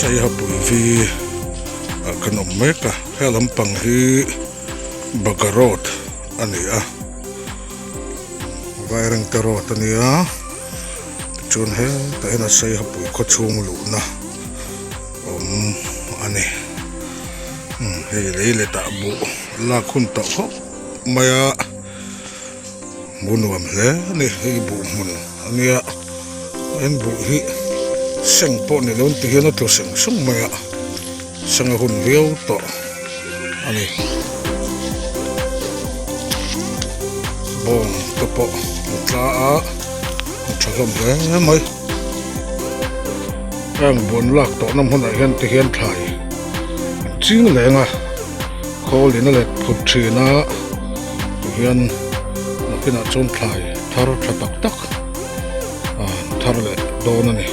Saihapui vi ah kan awm mek a he lampang hi Baga road a ni a Vairengte road a nia tichuan hetah hian a Saihapui khaw chhung luhna awm a ni hei lei letah buh lak hun tawh khawp mai a. Hmuh nuam hle a ni hei buh hmun a nia tin buh hi seng pawh ni lo ti hian a tlu seng sung mai a seng a hun viau tawh a ni bawng te pawh an tla a an tha hlawm hle mai heng buan lak tawhna hmunah hian ti hian thlai an ching leng a khawl in a let phut thin a. Tihian nakinah chuan thlai thar tha tak tak an thar leh dawn a ni.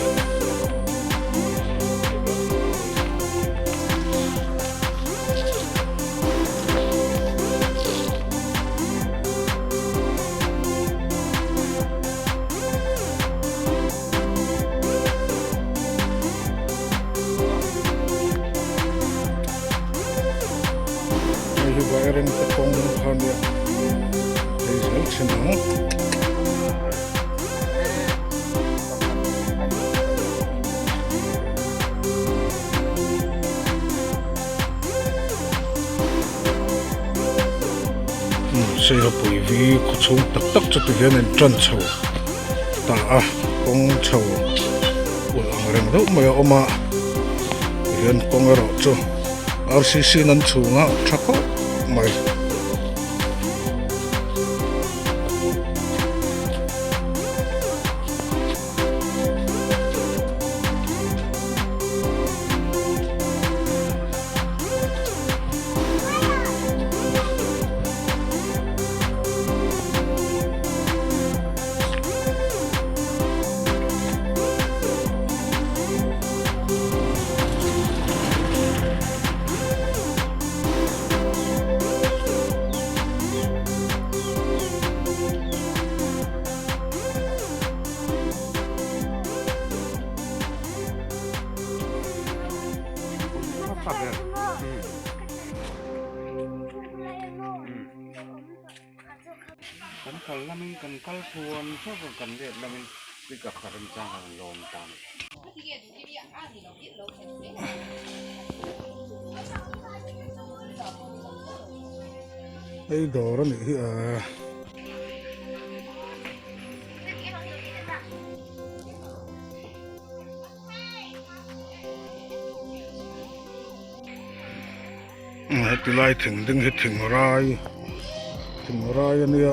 Hei hi Vairengte kawng kha nia phei zel thin ang. Seihapui hi khaw chhung tak tak chu ti hian in tan chho ta a kawng chho ulh ang reng deuh mai a awm a tihian kawng erawh chu R_C_C in an chhung a tha khawp mai. Kan kal lamin kan kal thuan theuh a kan let lamin pickup ka remchang a lawm ta a ni. Hei dawr a nih hi a. Heti lai thing ding hi thing rai thing rai a nia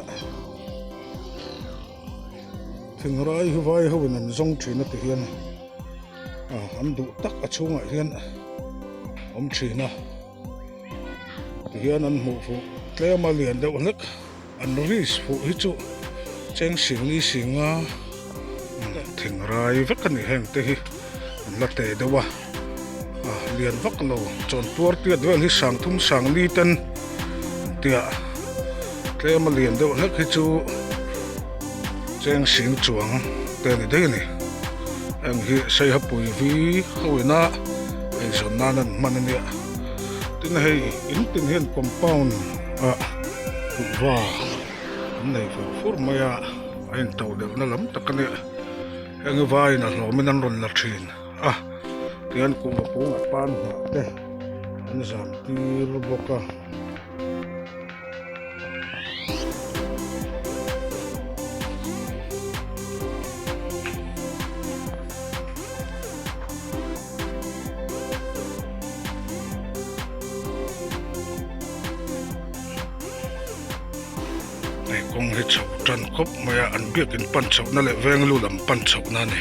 thing rai hi vai ho in an zawng thin a ti hian an duh tak a chhungah hian awm thin a ti hian an hmuh fuh tlem a lian deuh hlek an risk fuh hi chu cheng sing ni sing a thing rai vek a ni heng te hi an la teh deuh a lian vak lo chawn puar tiat vel hi sang thum sang li ten tia tlem a lian deuh hlek hi chu cheng sing chuang te a ni daih a ni heng hi seihapui vi ho ina eizawn nan an hman a nia tin hei in tin hian compound ah kuhva an nei fur fur mai a a in to deuh na lam tak a nia heng hi vaiin a hlawmin an rawn la thin a tihian kuhva kungah pan hnah te an zam tir bawk a. Hei kawng hi chho tan khawp mai a an biakin pan chhohna leh veng lu lam pan chhohna a ni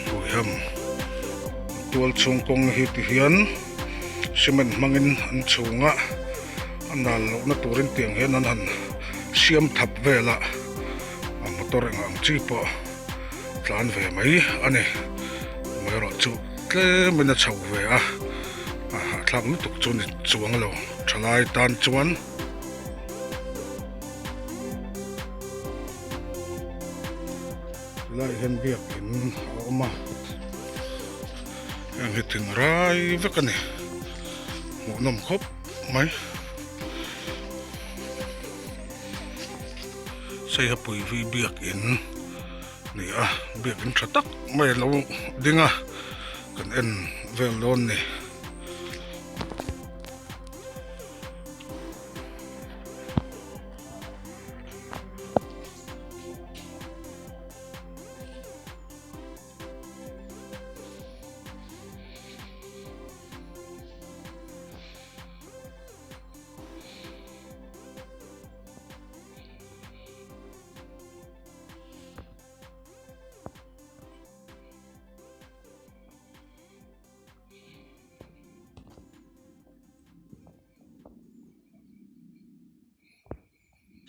huiham tual chhung kawng hi ti hian cement hmangin an chhung a a nal lohna turin tiang hian an han siam thap vel a a motor engah ang chi pawh tlan ve mai a ni amaherawhchu tlemin a chho ve a a hahthlak lutuk chu ni chuang lo thalai tan chuan. Tilaiah hian biakin a awm a. Heng hi thing rai vek a ni hmuhnawm khawp mai. Saiha pui biakin ni a biakin tha tak mai a lo ding a kan en vel dawn ni.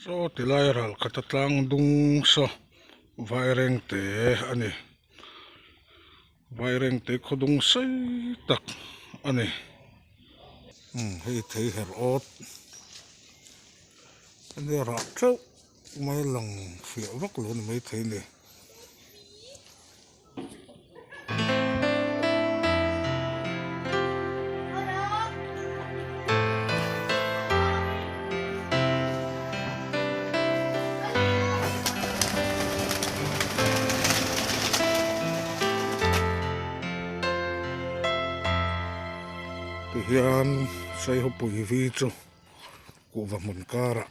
Saw tilai ral khat a tlang dung saw vairengte a ni vairengte khaw dung sei tak a ni umm hei thei herh awt a nia rah teuh mai lang fiah vak lo a ni maithei a ni. Tihian Saihawpui vi chu kuhva hmun karah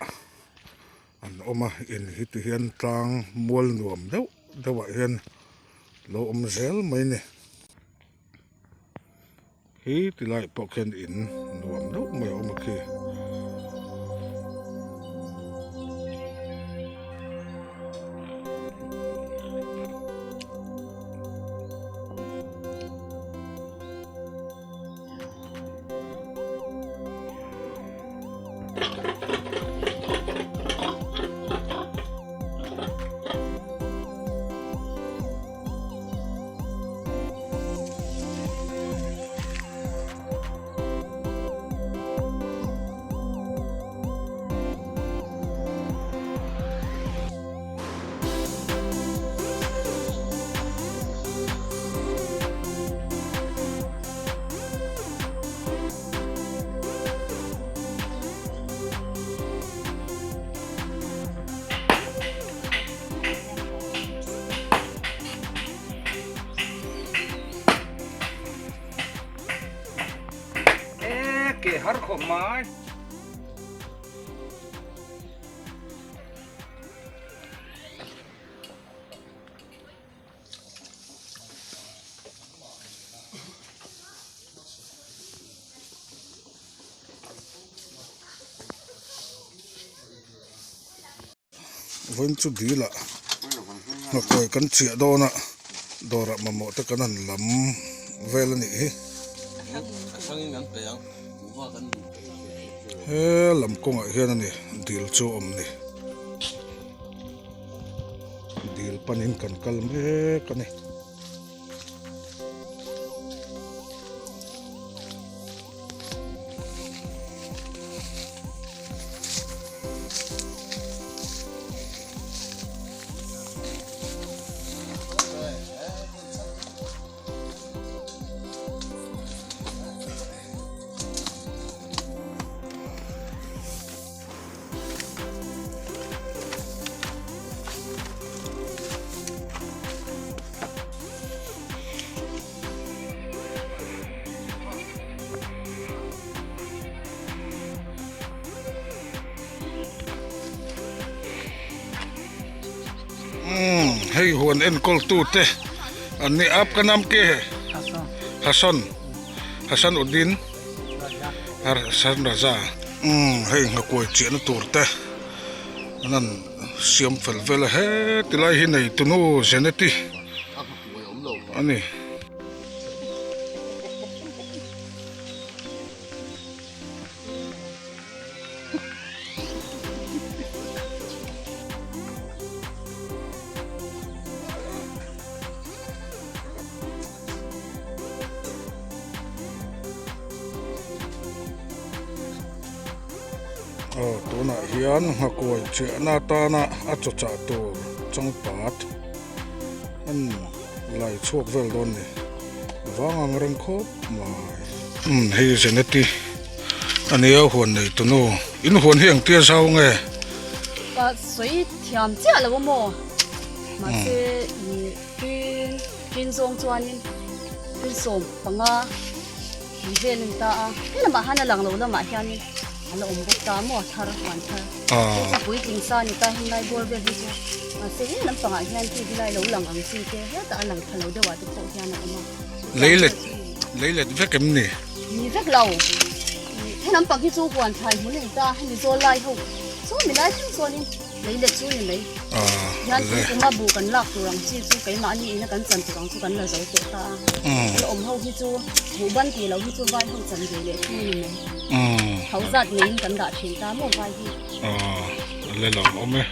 an awm a in hi tihian tlang mual nuam deuh deuh ah hian lo awm zel mai ni hi tilai pawh khian in nuam deuh mai a awm a khi. Vawiin chu dil ah hnawkhawi kan chiah dawn a dawr ah mamawh te kan han lam vel a nih hi he lam kawngah hian a ni dil chu a awm ni dil panin kan kal mek a ni. Hei huan enkawl tute an ni aap ka nam ke he Hasan Hasan Uddin Hasan Raza umm hei nghakuai chiahna tur te an han siam fel vel a heti lai hi nei tunu Jeneti a ni. Aw tunah hian nghakuai chiahna atana a chaw chah tur changpat an lai chhuak vel dawn ni. Vang ang reng khawp mai. Umm hei Zeneti a nia huan nei tunu in huan hi engtia zau nge? Ka sawi thiam chiah lo a maw? Mahse ih tin tin zawng chuanin 15 tih vel a ni ta a, he lamah hian a lang lo lamah hianin a la awm bawk ta maw thar huan thar chu chu puitling sa a ni ta heng lai bawr vel hi chu mahse he lampangah hian hei hi lai lo lang ang chi te hetah a lang tha lo deuhah te pawh hian a awm a. Leilet leilet vek em ni? Ni vek lo. He lampang hi chu huan thlai hmun a ni ta hemi zawl lai ho chu mi lai thleng chuanin Lei let chu ni mai. Hian tui kuma buh kan lak tur ang chi chu keimahni ina kan chan tur ang chu kan la zo tawh ta a. A awm ho hi chu buh ban tih loh hi chu vai ho chan ve leh thung ni mai. Tho zat neiin kan dah thin ta maw vai hi. A le lo awm e.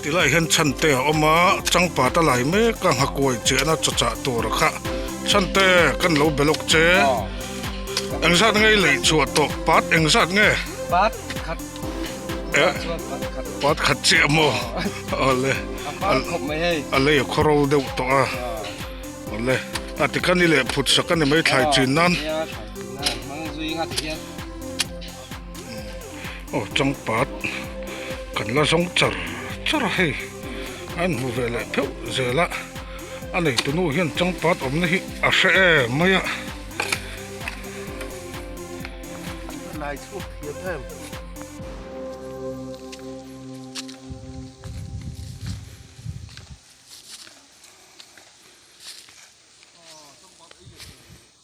Tilai hian chhante a awm a, changpat a lai mek a, nghakuai chiahna chawchah tur a kha. Chhante kan lo be lawk che. Engzat nge i leih chhuah tawh? Pat engzat nge? Pat khat. Pat khat chiah maw? Awle. A lei a khawro deuh tawh a. Awle. A tikhan i leh phut sak a ni mai thlai chin nan. Aw changpat kan la zawng char char a hei. A inhmu ve leh pheuh zel a. A neitunu hian changpat awmna hi a hre em mai a.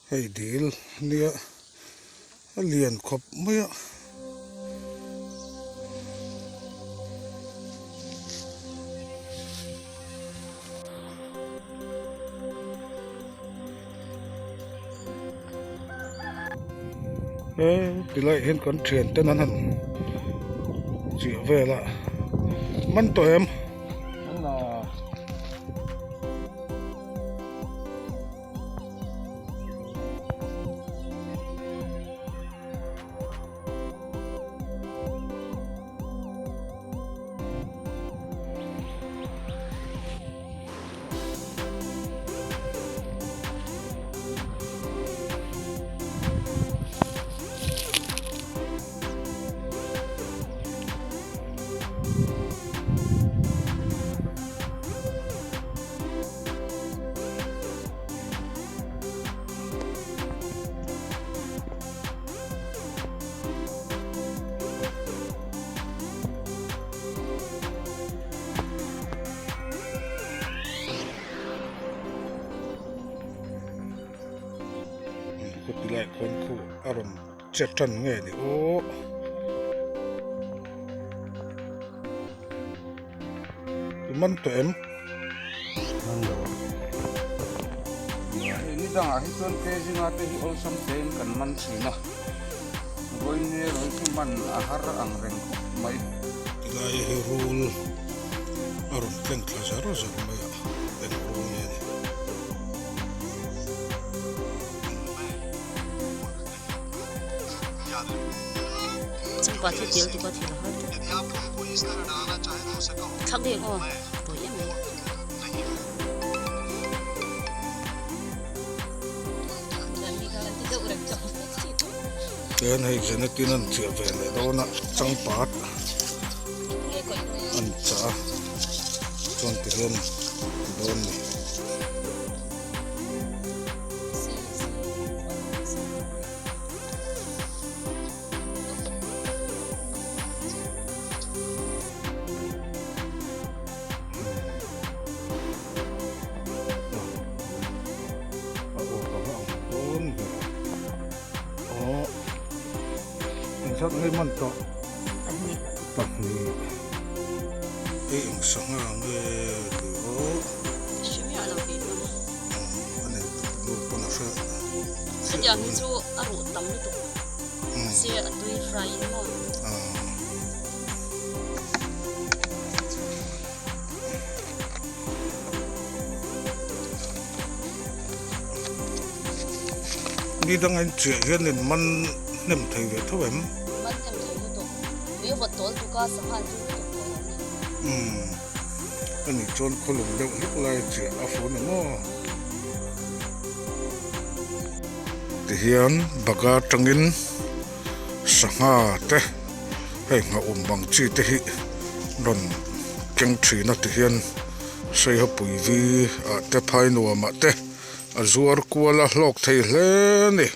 Hei dil nia a lian khawp mai a. He tilai hian kan thian ten an han chiah vel a man tawh em. Khuti lai khawn khu a rawn che tan nge ni aw. I man tawh em? Man lo. Hei ni dangah hi chuan ke zinga te hi awlsam tein kan man thin a. Vawiin erawh hi chu man a har ang reng khawp mai. Tilai hi rul a rawn tleng thla zar zar mai a, eng rul nge ni? Chungpa thil tel tuk a thil a har tlat. Thak deuh aw, pawi em mai. Chuan hei Janet-in an chiah ve leh dawn a changpat an chah a chuan tihian dawn ni. A aw ka va ang dawn ber aw engzat nge man tawh pahnih hei eng sangha nge ni aw a nei lu pawn a hre hetiang hi chu a ruh tam lutuk mahse a tui fry in maw. Ni dang in chiah hian in man hnem thei ve tho em? Man hnem thei lutuk. Tui vawt tawl tuk a sangha an tui lutuk tawh lo ni. Umm. Ani chuan khawlum deuh hlek lai chiah a fun em aw? Tihian baga atangin sangha te hei nghahum ang chi te hi rawn keng thin a tihian Saihapuivi ah te phai nuamah te a zuar kual a hlawk thei hle a ni.